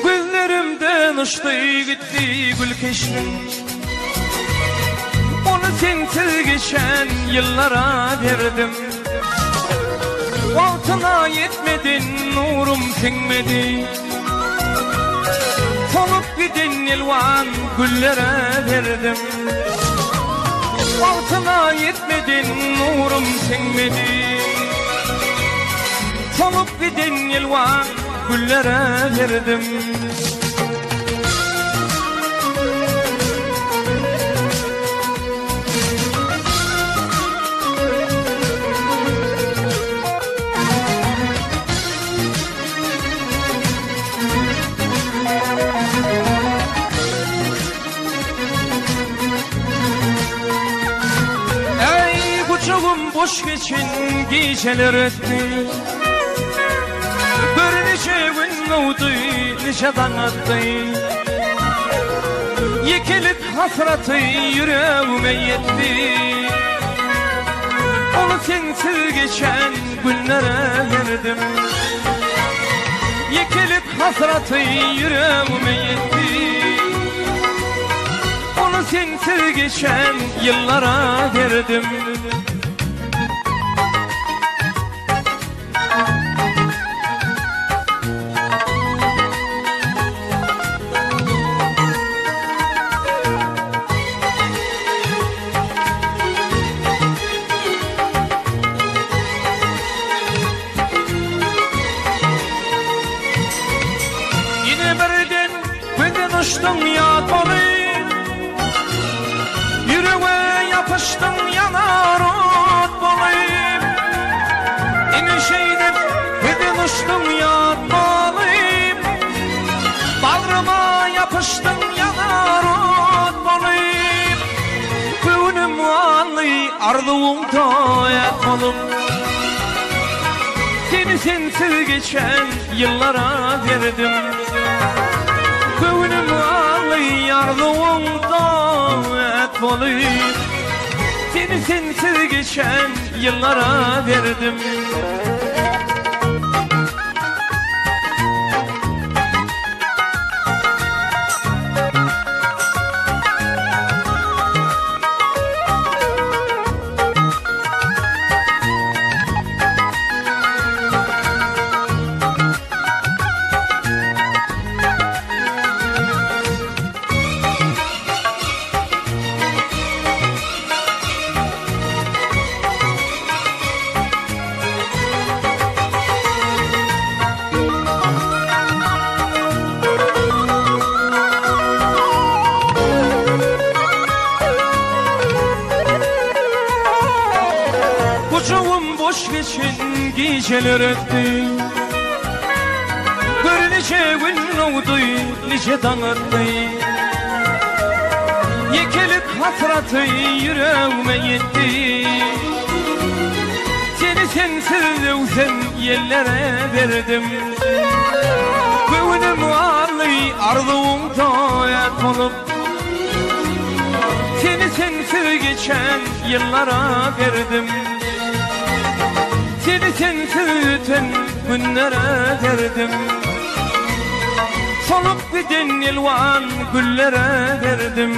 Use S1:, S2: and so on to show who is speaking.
S1: Gözlerimden uçdy gitdi gül keşbiň Ony sensiz geçen ýyllara berdim. Wagtyna ýetmedin nurum siňmedi. Solup giden elwan güllere berdim. Wagtyna ýetmedin nurum siňmedi. Solup giden elwan güllere berdim. Ey gucagym boş geçen gijeler ötdi. Gör niçe gün dogdy, niçe daň atdy. Ýekelik hasraty ýüregime ýetdi. Ony sensiz geçen günlere berdim. Ýekelik hasraty ýüregime ýetdi. Ony sensiz geçen ýyllara berdim. Ýene birden gözden uçduň ýat bolup, Ýürege ýapyşdyň ýanar ot bolup. Ine şeýdip gözden uçduň ýat bolup, Bagryma ýapyşdyň ýanar ot bolup. Göwnüm galdy arzuwyň toýat bolup. Seni sensiz geçen ýyllara berdim. Göwnüm galdy arzuwyň toýat bolup. Seni sensiz geçen ýyllara berdim. Gujagym boş geçen gijeler ötdi. Gör niçe gün dogdy, niçe daň atdy. Ýekelik hasraty ýüregime ýetdi. Seni sensiz öwsen ýellere berdim. Göwnüm arly, arzuwym toýat bolup. Seni sensiz geçen ýyllara berdim. Seni sensiz öten günlere berdim. Solup giden elwan güllere berdim.